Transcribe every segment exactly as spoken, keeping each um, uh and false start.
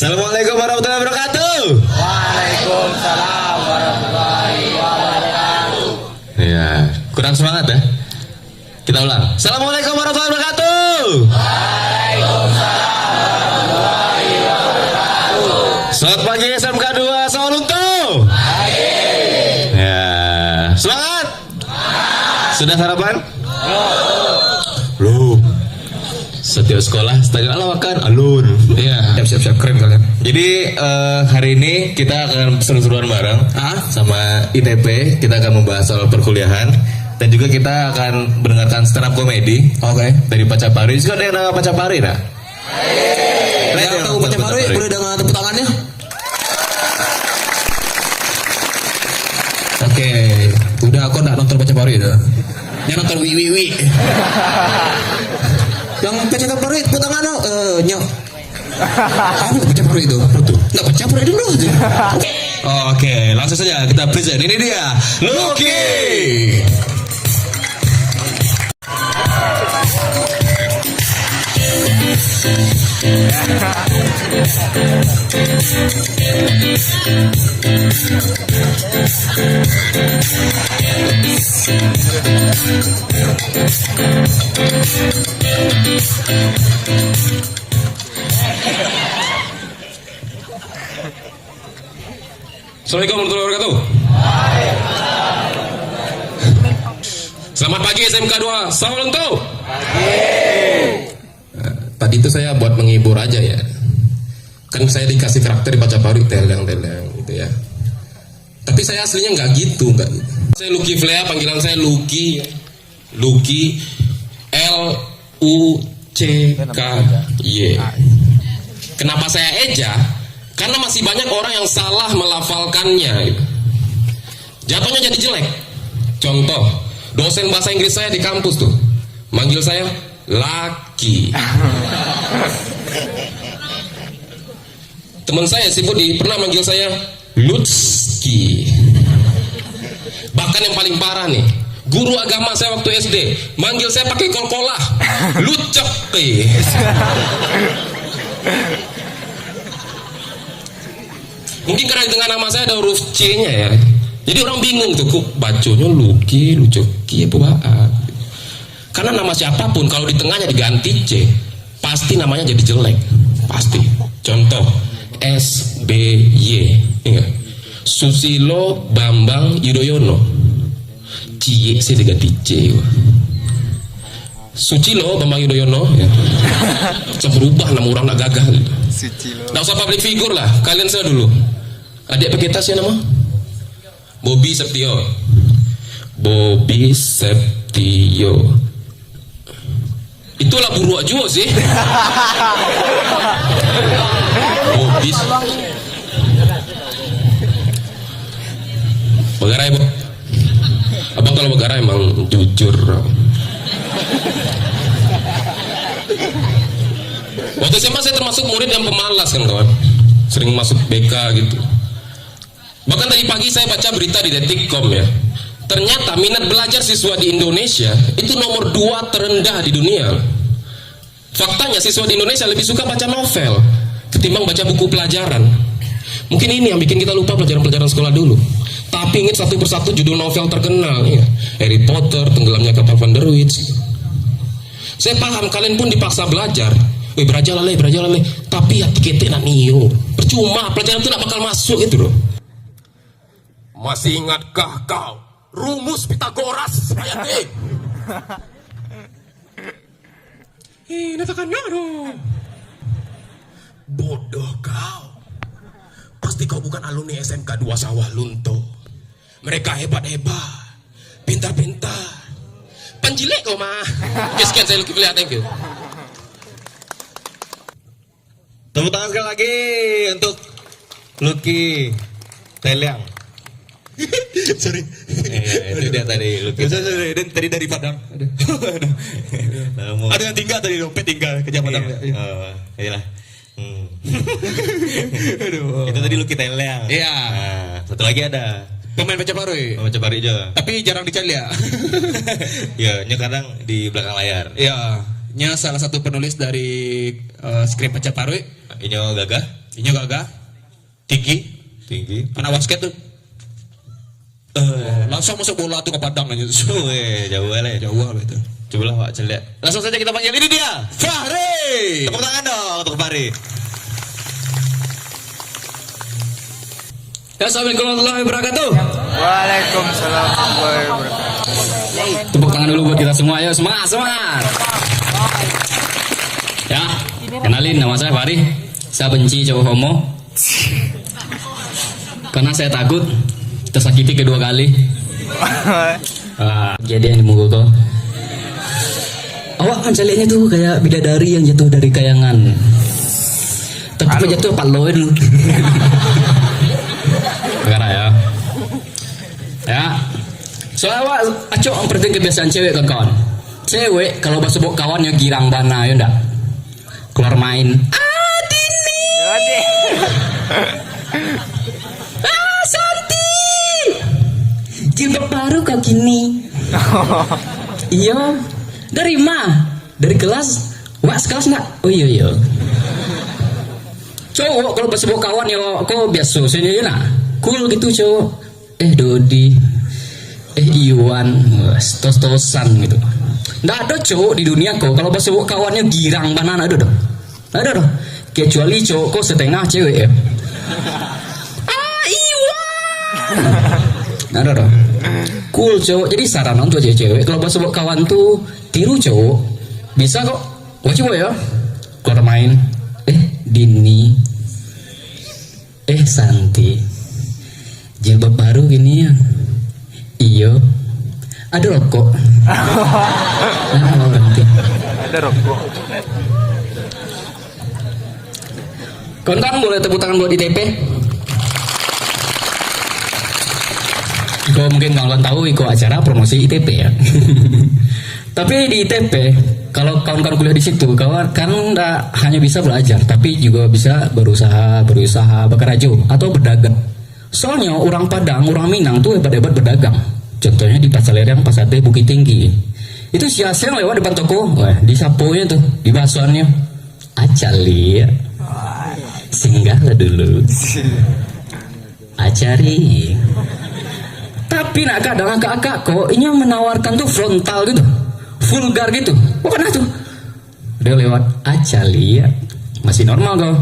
Assalamualaikum warahmatullahi wabarakatuh. Waalaikumsalam warahmatullahi wabarakatuh. Ya, kurang semangat ya. Kita ulang. Assalamualaikum warahmatullahi wabarakatuh. Waalaikumsalam warahmatullahi wabarakatuh. Selamat pagi S M K dua Sawalunto. Ya, semangat. Sudah sarapan? Belum. Setiap sekolah setengah lah makan, alun. Ya. Siap, siap, siap, keren kalian. Jadi, eh, hari ini kita akan seru-seruan bareng, ah, sama I T P. Kita akan membahas soal perkuliahan dan juga kita akan mendengarkan stand up comedy, oke, dari Paca Parui. Juga ada yang nama Paca Parui, nak? Yang tahu Paca Parui, boleh dengar tepuk tangannya? Oke, udah, kau nak nonton Paca Parui tu? Yang nonton wi wi wi. Yang Paca Parui, tepuk tangan tu. Eh, nyok. Apa Paca Parui tu? Apa tu? Nak Paca Parui dulu tu. Oke, langsung saja kita present. Ini dia, Lucky. Assalamualaikum warahmatullahi wabarakatuh. Selamat pagi S M K dua Sawalunto. Pagi. Eh, tadi itu saya buat menghibur aja ya. Kan saya dikasih karakter di Paca Parui, teleng-teleng gitu ya. Tapi saya aslinya nggak gitu, nggak gitu. Saya Lucky Flea, panggilan saya Lucky. Lucky, L U C K Y. Kenapa saya eja? Karena masih banyak orang yang salah melafalkannya. Jatuhnya jadi jelek. Contoh, dosen bahasa Inggris saya di kampus tuh manggil saya Laki. Teman saya si Budi pernah manggil saya Lutski. Bahkan yang paling parah nih, guru agama saya waktu S D manggil saya pakai kolkolah, Lucek. Mungkin karena di tengah nama saya ada huruf C-nya ya. Jadi orang bingung tuh, kok bacanya Luki, Luceki, apa baa? Karena nama siapapun kalau di tengahnya diganti C, pasti namanya jadi jelek. Pasti. Contoh, S B Y. Ingat. Susilo Bambang Yudhoyono. Ciek sih diganti C. Sucilo Bambang Yudhoyono, ya. Bisa berubah nama orang nak gagah. Sucilo. Nggak usah public figure lah. Kalian saya dulu. Adik pakai tas ya nama? Bobi Septio. Bobi Septio. Itulah buruak juo sih. Bobi. Bagarai, Bo. Abang kalau bagarai emang jujur. Waktu S M A saya termasuk murid yang pemalas kan, kawan. Sering masuk B K gitu. Bahkan tadi pagi saya baca berita di Detikcom ya. Ternyata minat belajar siswa di Indonesia itu nomor dua terendah di dunia. Faktanya siswa di Indonesia lebih suka baca novel ketimbang baca buku pelajaran. Mungkin ini yang bikin kita lupa pelajaran-pelajaran sekolah dulu. Tapi ingat satu persatu judul novel terkenal, ya. Harry Potter, Tenggelamnya Kapal Van der Wijk. Saya paham kalian pun dipaksa belajar. Weh, belajar lah, leh, belajar lah, leh. Tapi hati ketek nak nio. Percuma, pelajaran tu nak bakal masuk gitu loh. Masih ingatkah kau rumus Pitagoras, Hayati? Eh, nak takan nyo doh. Bodoh kau. Pasti kau bukan alumni S M K dua Sawah Lunto. Mereka hebat-hebat. Pintar-pintar. Panjilek kau mah. Oke, sekian saya Lucky Pilihan, thank you. Tepuk tangan sekali lagi untuk Lucky Teliang. Sorry. Eh, itu dia tadi, Lucky. Sorry, sorry. Dia tadi dari Padang. Aduh. Aduh. Lama. Ada yang tinggal tadi, dompet tinggal, kerja Padang. Iya. Ya, iya. Oh, iyalah. Hmm. Aduh. Itu tadi Lucky Teliang. Iya. Nah, satu lagi ada. Pemain Paca Parui. Pemain Paca Parui je. Tapi jarang dicaliak. Ya, nyo kadang di belakang layar. Ya, nyo salah satu penulis dari, eh, skrip Paca Parui. Inyo gagah. Inyo gagah, tinggi. Tinggi. Anak basket tu. Eh, langsung masuk bola tu ka padang aja tu. Oh, eh, jauh lah. Jauh lah itu. Cubolah awak caliak. Langsung saja kita panggil. Ini dia, Fahri. Tepuk tangan dong untuk Fahri. Ya, assalamualaikum warahmatullahi wabarakatuh. Waalaikumsalam warahmatullahi wabarakatuh. Tepuk tangan dulu buat kita semua. Ayo, semangat, semangat. Ya, kenalin, nama saya Fahri. Saya benci cowok homo. Karena saya takut tersakiti kedua kali. Ah, jadi yang di muka kau. Awak kan caliaknya tu kayak bidadari yang jatuh dari kayangan. Tapi kok jatuh palo dulu. Perkara ya. Ya. Soalnya awak acok memperhatikan kebiasaan cewek, kawan-kawan. Cewek kalau basebok kawan, yo girang bana, yo ndak? Keluar main. Ah, Dini. Ah, Santi. Jilbab baru kau kini. Iyo. Dari ma? Dari kelas. Wak sekelas ndak? Oh, iyo, iyo. Cowok kalau basebok kawan, yo, kau biaso sajo, yo nak. Cool gitu, cowok. Eh, Dodi. Eh, Iwan. Wah, tos-tosan gitu. Ndak ado cowok di dunia ko, kalau basebok kawannyo girang bana, ndak ado doh. Ndak ado doh. Kecuali cowok ko setengah cewek, yo. Ah, Iwan. Ndak ado doh. Cool cowok. Jadi saran untuk cewek-cewek, kalau basebok kawan tu, tiru cowok. Bisa kok. Wajib yo. Keluar main. Eh, Dini. Eh, Santi. Jilbab baru gini ya? Iyo. Ada rokok? Ah, berhenti. Ada rokok. Kawan-kawan boleh tepuk tangan buat I T P? Iko mungkin kawan-kawan tahu, iko acara promosi I T P ya. Tapi di I T P, kalau kawan-kawan kuliah di situ, kawan kan ndak hanya bisa belajar, tapi juga bisa berusaha, berusaha, bekerja, atau berdagang. Soalnya orang Padang, orang Minang tu hebat-hebat berdagang. Contohnya di Pasar Lereng, Pasar Teh, Bukit Tinggi. Itu siang-siang lewat depan toko, wah, disaponyo tu, dibasuannyo. Acaliak. Singgahlah dulu. Acari. Tapi nak kadang akak-akak ko, inyo menawarkan tu frontal gitu. Vulgar gitu. Bukan ah tu. Dia lewat, acaliak. Masih normal kau.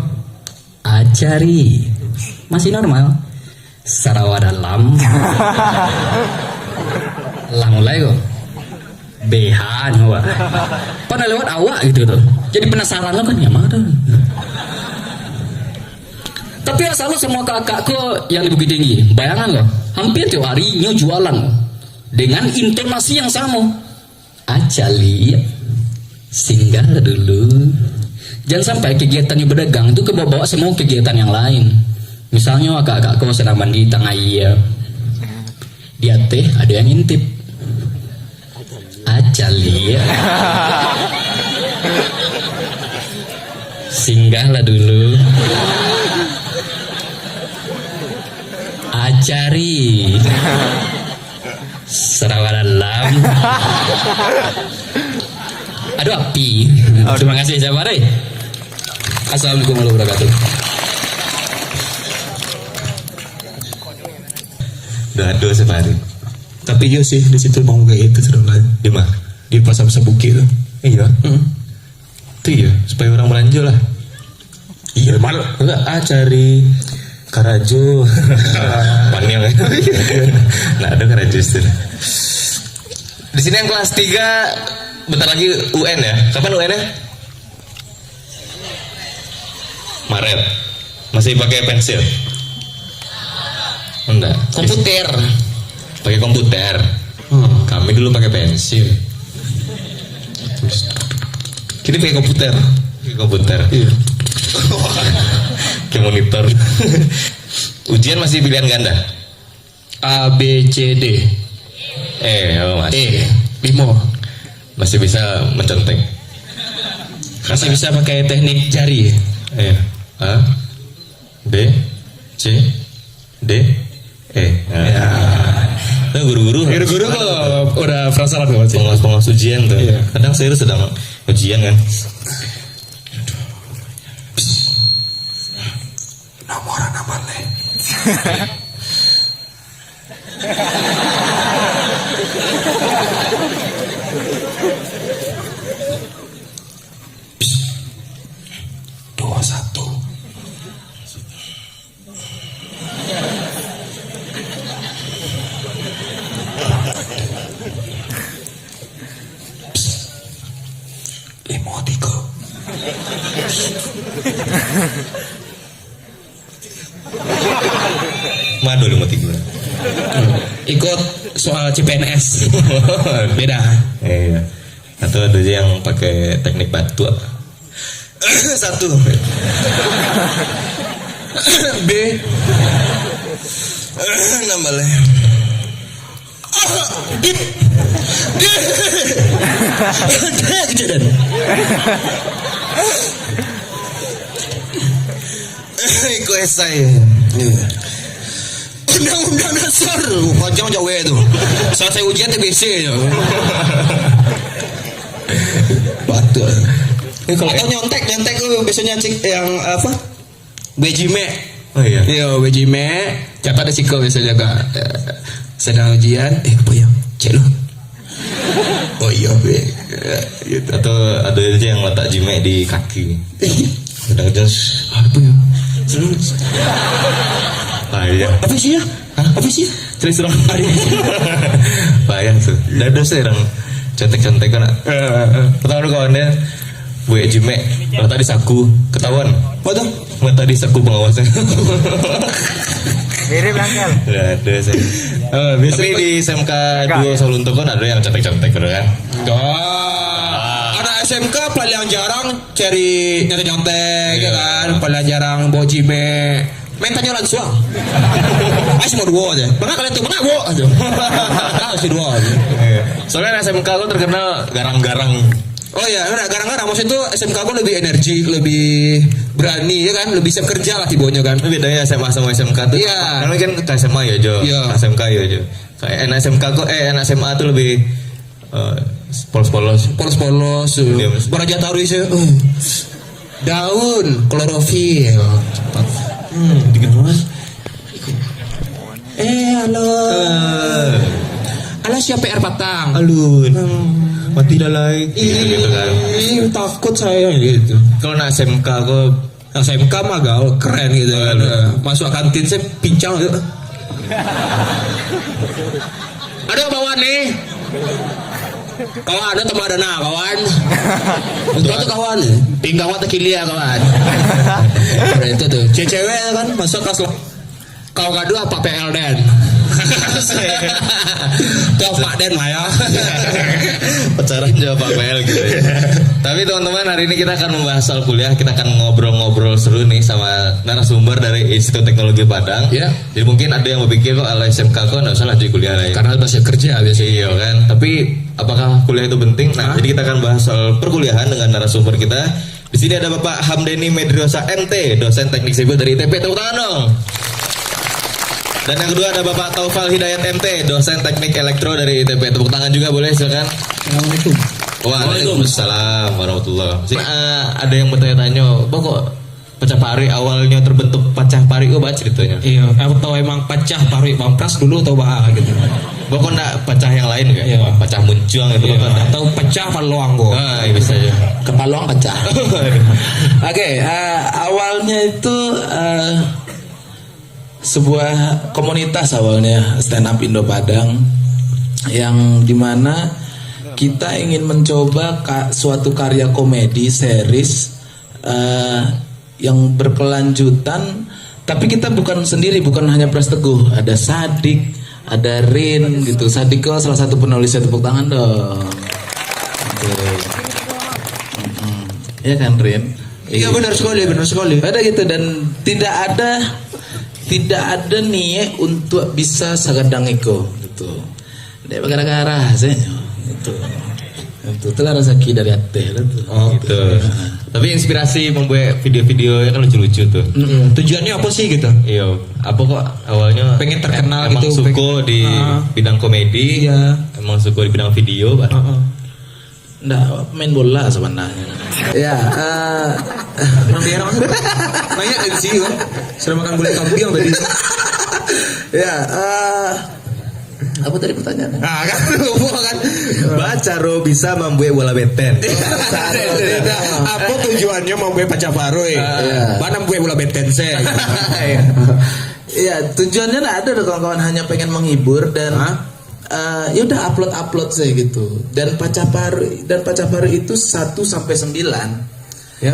Acari. Masih normal. Sarawa dalam. Lah mulai kau. B H nyo, Wak. Pernah lewat awak gitu tuh. Jadi penasaran lo kan, ya mana tuh? Tapi asal lo semua kakak ko yang di Bukit Tinggi. Bayangan lo, hampir tiap hari nyo jualan dengan intonasi yang sama. Acaliak, singgahlah dulu. Jangan sampai kegiatan yang berdagang itu kebawa-bawa semua kegiatan yang lain. Misalnya, akak-akak ko sedang mandi tangah aia. Di ateh ada yang ngintip. Acaliak. Singgahlah dulu. Acari. Sarawa dalam. Aduh, api. Terima kasih, sabar, eh. Assalamualaikum warahmatullahi wabarakatuh. Dah ada safari. Tapi iyo sih, di situ mau gaya itu seru lah. Di mana? Di pasar-pasar bukit tu. Iya. Hmm. Tu iya, supaya orang belanja lah. Iya, malu. Enggak, ah, cari karajo. Paniang. Nggak ada karajo situ. Di sini yang kelas tiga, bentar lagi U N ya. Kapan U N ya? Maret. Masih pakai pensil? Enggak. Komputer. Pakai komputer. Hmm. Kami dulu pakai pensil. Kini pakai komputer. Pakai komputer. Iya. Kayak monitor. Ujian masih pilihan ganda? A, B, C, D. Eh, oh, masih. Eh, limo. Masih bisa mencontek. Masih bisa pakai teknik jari. Eh, A, B, C, D, E. Nah. Ya. Nah, guru-guru. Guru-guru kok udah penasaran kok pasti. Pengawas-pengawas ujian tuh. Iya. Kadang serius sedang ujian kan. Aduh. Dua satu. Limo tigo. Mano limo tigo? Ikut soal C P N S. Beda. Iya. Atau ada je yang pakai teknik batuak. Satu. B. Nambah leh. Dit. Dit. Dit, kejadian. Iko esai. Undang-undang dasar. Oh, panjang jauh tu. Selesai ujian T B C je. Batul. Ini kalau atau nyontek, nyontek tu biasanya cik yang apa? Bejimek. Oh, iya. Iya, bejimek. Catat di siko biasa jaga. Eh, sedang ujian. Eh, apa ya? Cek lu. Oh iya, be. Gitu. Atau ada aja yang letak jimek di kaki. Kadang-kadang, apa ya? Selalu. Ah, iya. Apa sih ya? Hah? Apa sih ya? Terus terang. Payah tu. Dah dosa orang contek-contek kan. Pertama tu kawan dia buat jimek, letak di saku, ketahuan. Apa tu? Letak di saku pengawasnya. Mirip lah, Kal. Dah dosa. Oh, biasa. Tapi di S M K dua Salunto kan ada yang contek-contek tu kan. Dah. Anak S M K paling jarang cari nyontek-nyontek, ya kan? Paling jarang bawa jimek. Main tanya langsung. Ai, cuma dua aja. Mana kalian tu? Mana, Bu? Aja. Ah, si dua aja. Iya. Soalnya S M K tu terkenal garang-garang. Oh iya, garang-garang. Maksud tu S M K aku lebih energi, lebih berani, ya kan? Lebih siap kerja lah tibonya kan. Bedanya S M A sama S M K tu. Iya. Kalau kan ke S M A ya, Jo. Iya. S M K ya, Jo. Kayak anak S M K kok, eh, anak S M A tu lebih, eh, polos-polos. Polos-polos, eh. Diam. Baraja taruih sih. Eh. Daun klorofil. Hmm, gitu. Eh, halo. Eh. Halo, siapa R patang? Alun. Hmm. Mati dah lai. Ih, gitu kan. Ih, takut saya gitu. Kalau nak S M K kok, S M K mah gaul, keren gitu kan. Aduh. Masuk kantin, saya pincang gitu. Aduh, kawan nih. Kawan, ada teman ada nah, kawan. Itu tuh kawan. Pinggang mata kilia, kawan. Ada itu tuh. Cewek-cewek kan masuk kelas lo-, kau gaduh apa P L den? Tuh Pak Den lah ya. Pacaran juga Pak P L gitu ya. Tapi teman-teman, hari ini kita akan membahas soal kuliah, kita akan ngobrol-ngobrol seru nih sama narasumber dari Institut Teknologi Padang. Ya. Jadi mungkin ada yang berpikir, "Kok ala S M K kok nggak usah lanjut kuliah lah ya?" Karena masih kerja biasanya. Iya kan. Tapi apakah kuliah itu penting? Nah, jadi kita akan bahas soal perkuliahan dengan narasumber kita. Di sini ada Bapak Hamdeni Medriosa M T, dosen teknik sipil dari I T P. Tepuk tangan dong. Dan yang kedua ada Bapak Taufal Hidayat M T, dosen teknik elektro dari I T P. Tepuk tangan juga boleh, silakan. Assalamualaikum. Waalaikumsalam warahmatullah. Sini, eh, ada yang bertanya-tanya, "Bang, kok pacah paruik, awalnya terbentuk pacah paruik, kok, baa ceritanya?" Iya, atau emang pacah paruik Bang Pras dulu atau baa gitu? Bang, kok ndak pacah yang lain kan? Iya. Pacah muncuang gitu, iya, kan? Atau pacah paluang kok? Ah, iya, bisa aja. Kepaluang pacah. Oke, eh, awalnya itu, eh, sebuah komunitas awalnya, Stand Up Indo Padang, yang dimana kita ingin mencoba ka-, suatu karya komedi series, eh, yang berkelanjutan, tapi kita bukan sendiri, bukan hanya Pras Teguh, ada Sadik, ada Rin gitu. Sadik kok salah satu penulis, tepuk tangan dong. Oke. Mm-mm. Ya kan, Rin? Iya, benar sekali, benar sekali. Ada gitu, dan tidak ada, tidak ada niat untuk bisa sagadang iko gitu. Dek bagara-gara sajo gitu. Itu, itulah rezeki dari ateh lah tu. Oh, gitu. Betul. Heeh. Tapi inspirasi membuat video-video ya kan lucu-lucu tuh. Mm-mm. Tujuannya apa sih gitu? Iya. Apa kok awalnya pengen terkenal emang gitu, suka peng-, di, ah, bidang komedi? Iya. Emang suka di bidang video, Pak? Heeh. Ndak, main bola sebenarnya. Ya, eh, Urang daerah. Banyak M C kan. Sudah makan gulai kambiang tadi. Ya, eh, apa tadi pertanyaannya? Ah, kan lupa kan. Baa caro bisa mambuek bola beten. Apa tujuannyo mambuek pacar baru, eh? Iya. Baa mambuek bola beten se. Iya, tujuannya ndak ada doh, kawan-kawan, hanya pengen menghibur dan, eh, ya udah, upload-upload saja gitu. Dan pacar baru, dan pacar baru itu satu sampai sembilan. Ya.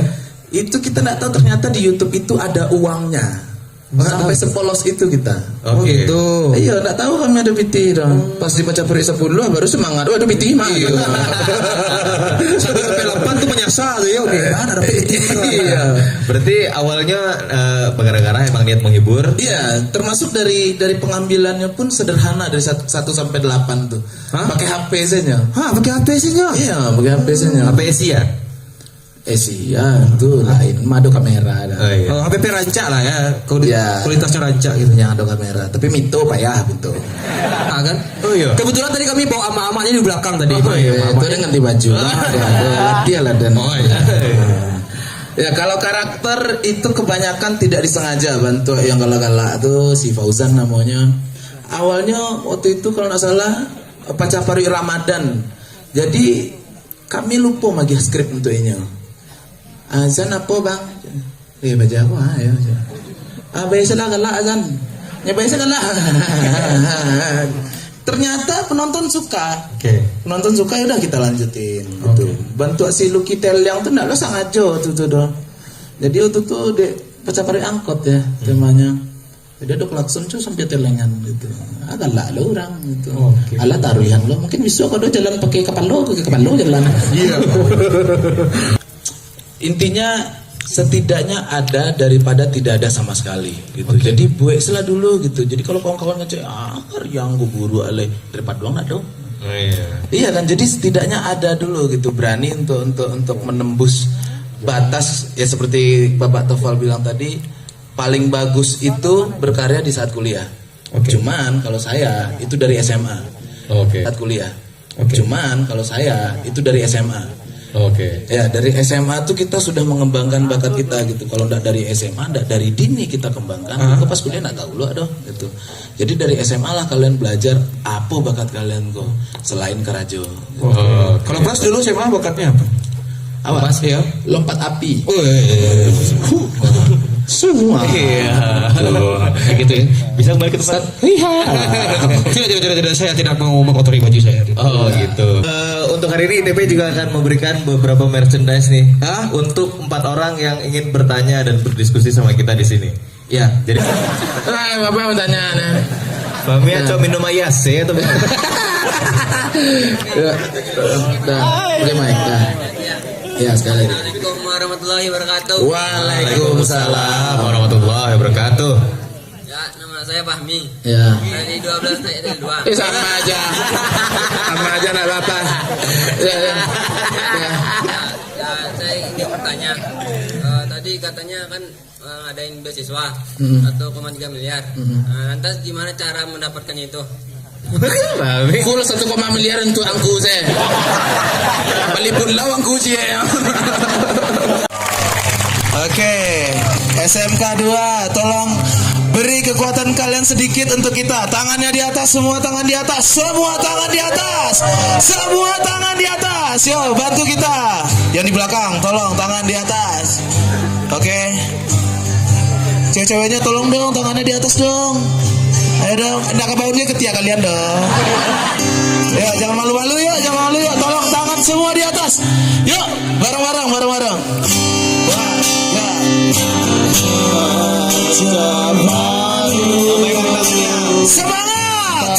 Itu kita ndak tahu ternyata di YouTube itu ada uangnya. Sampai sepolos itu kita. Oke. Oh, gitu. Iya, ndak tahu kami ada pitih dah. Pas dibaca perik sepuluh, baru semangat. Oh, ada pitih mah. Iya. Sampai delapan tu menyasal tu ya, oke. Mana ada pitih? Iya. Berarti awalnya, eh, gara-gara emang niat menghibur? Iya, termasuk dari, dari pengambilannya pun sederhana, dari satu, satu sampai delapan tuh. Hah? Pakai H P saja. Hah, pakai H P saja? Iya, pakai H P saja. H P Asia? Eh, sia, tu lain. Mah ado kamera dah. Oh, iya. Oh, H P rancak lah ya. Kuali-, iya. Kualitasnya rancak gitu. Yang ado kamera. Tapi Mito payah, Mito. Ah, kan? Oh, iya. Kebetulan tadi kami bawa amak-amaknya di belakang tadi. Oh, iya, itu amak-amaknya. Dia ganti baju lah. Ada, ada latihan lah dan. Oh, iya. Ya, kalau karakter itu kebanyakan tidak disengaja, bantuak yang galak-galak tu si Fauzan namanya. Awalnya waktu itu kalau ndak salah pacar paruik Ramadan. Jadi kami lupo magiah skrip untuak inyo. "Azan apo, Bang?" "Eh, bajago, ah, yo." "Ah, biasolah galak azan." "Ya, biaso galak." Ternyata penonton suka. Oke. Penonton suka, ya udah kita lanjutin gitu. Oke. Bantuak si Lucky Teliang tu ndak lo sangajo tu, tu doh. Jadi waktu tu dek pacar paruik angkot ya, hmm, temanya. Jadi ado klakson tu sampai telengan gitu. Ah, galak lo urang gitu. Oke. Alah, taruihan lo. Mungkin bisuak kau jalan pakai kapalo, pakai kapalo jalan. Iya. Intinya setidaknya ada daripada tidak ada sama sekali gitu. Oke. Jadi buek salah dulu gitu. Jadi kalau kawan-kawan ngecek, "Ah, yang guguru alai," daripada doang nak dong. Oh, iya. Iya kan? Jadi setidaknya ada dulu gitu, berani untuk, untuk, untuk menembus batas ya, seperti Bapak Tofal bilang tadi, paling bagus itu berkarya di saat kuliah. Oke. Cuman kalau saya itu dari S M A. Oke. Saat kuliah. Oke. Cuman kalau saya itu dari S M A. Oke. Ya, dari S M A tuh kita sudah mengembangkan bakat kita gitu. Kalau ndak dari S M A, ndak dari dini kita kembangkan, ah, kita pas kuliah ndak tahu lo doh gitu. Jadi dari S M A lah kalian belajar apa bakat kalian kok selain karajo. Oke. Kalau Pras dulu S M A bakatnya apa? Apa? Pas ya. Lompat api. Oh, iya, iya, iya. Huh. Semua. Iya. Tuh. Kayak gitu ya. Bisa kembali ke tempat. Iya. Tidak, tidak, tidak, tidak. Saya tidak mau mengotori baju saya. Oh, gitu. Eh, untuk hari ini I T P juga akan memberikan beberapa merchandise nih. Hah? Untuk empat orang yang ingin bertanya dan berdiskusi sama kita di sini. Ya, jadi eh, Bapak mau tanya nih. Fahmi, nah, acok minum air ase atau bukan? Ya. Dah, pakai mic, dah. Ya, sekali lagi. Assalamualaikum warahmatullahi wabarakatuh. Waalaikumsalam warahmatullahi wabarakatuh. Ya, nama saya Fahmi. Ya. Dari dua belas naik dari dua. Eh, sama aja. Sama aja, nggak apa-apa. Ya, ya. Ya. Ya, ya, saya ingin bertanya. Eh, tadi katanya kan eh, ngadain beasiswa, hmm, satu koma tiga miliar. Hmm. Eh, lantas gimana cara mendapatkan itu? Full satu koma miliar untuk angku saya. Beli pulau angku saya. Oke, S M K dua, tolong beri kekuatan kalian sedikit untuk kita. Tangannya di atas, semua tangan di atas, semua tangan di atas, semua tangan di atas. Yo, bantu kita. Yang di belakang, tolong tangan di atas. Oke. Cewek-ceweknya tolong dong, tangannya di atas dong. Ayo dong, ndak ka baun dia ketiak kalian dong. Ya, jangan malu-malu yuk, jangan malu yuk. Tolong tangan semua di atas. Yuk, bareng-bareng, bareng-bareng. Wah, ya. Semangat.